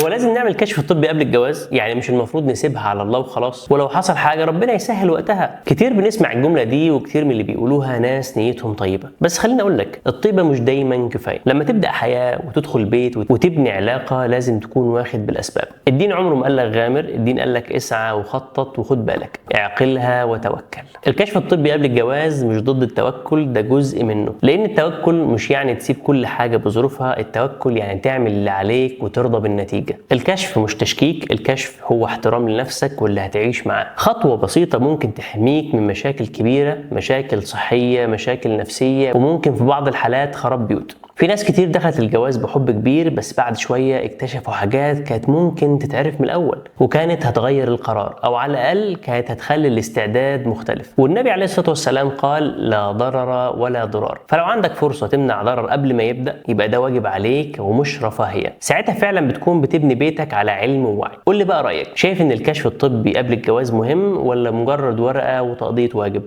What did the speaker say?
هو لازم نعمل كشف طبي قبل الجواز؟ يعني مش المفروض نسيبها على الله وخلاص، ولو حصل حاجة ربنا يسهل وقتها؟ كتير بنسمع الجملة دي، وكتير من اللي بيقولوها ناس نيتهم طيبة، بس خليني اقول لك الطيبة مش دايما كفاية. لما تبدا حياة وتدخل بيت وتبني علاقة لازم تكون واخد بالاسباب. الدين عمره ما قال لك غامر، الدين قال لك اسعى وخطط وخد بالك، اعقلها وتوكل. الكشف الطبي قبل الجواز مش ضد التوكل، ده جزء منه، لان التوكل مش يعني تسيب كل حاجة بظروفها، التوكل يعني تعمل اللي عليك وترضى بالنتيجة. الكشف مش تشكيك، الكشف هو احترام لنفسك واللي هتعيش معاه. خطوة بسيطة ممكن تحميك من مشاكل كبيرة، مشاكل صحية، مشاكل نفسية، وممكن في بعض الحالات خراب بيوت. في ناس كتير دخلت الجواز بحب كبير، بس بعد شوية اكتشفوا حاجات كانت ممكن تتعرف من الأول، وكانت هتغير القرار، أو على الأقل كانت هتخلي الاستعداد مختلف. والنبي عليه الصلاة والسلام قال لا ضرر ولا ضرار. فلو عندك فرصة تمنع ضرر قبل ما يبدأ يبقى ده واجب عليك ومش رفاهية. ساعتها فعلا بتكون بتبني بيتك على علم ووعي. قول لي بقى رأيك، شايف إن الكشف الطبي قبل الجواز مهم ولا مجرد ورقة وتقضية واجب؟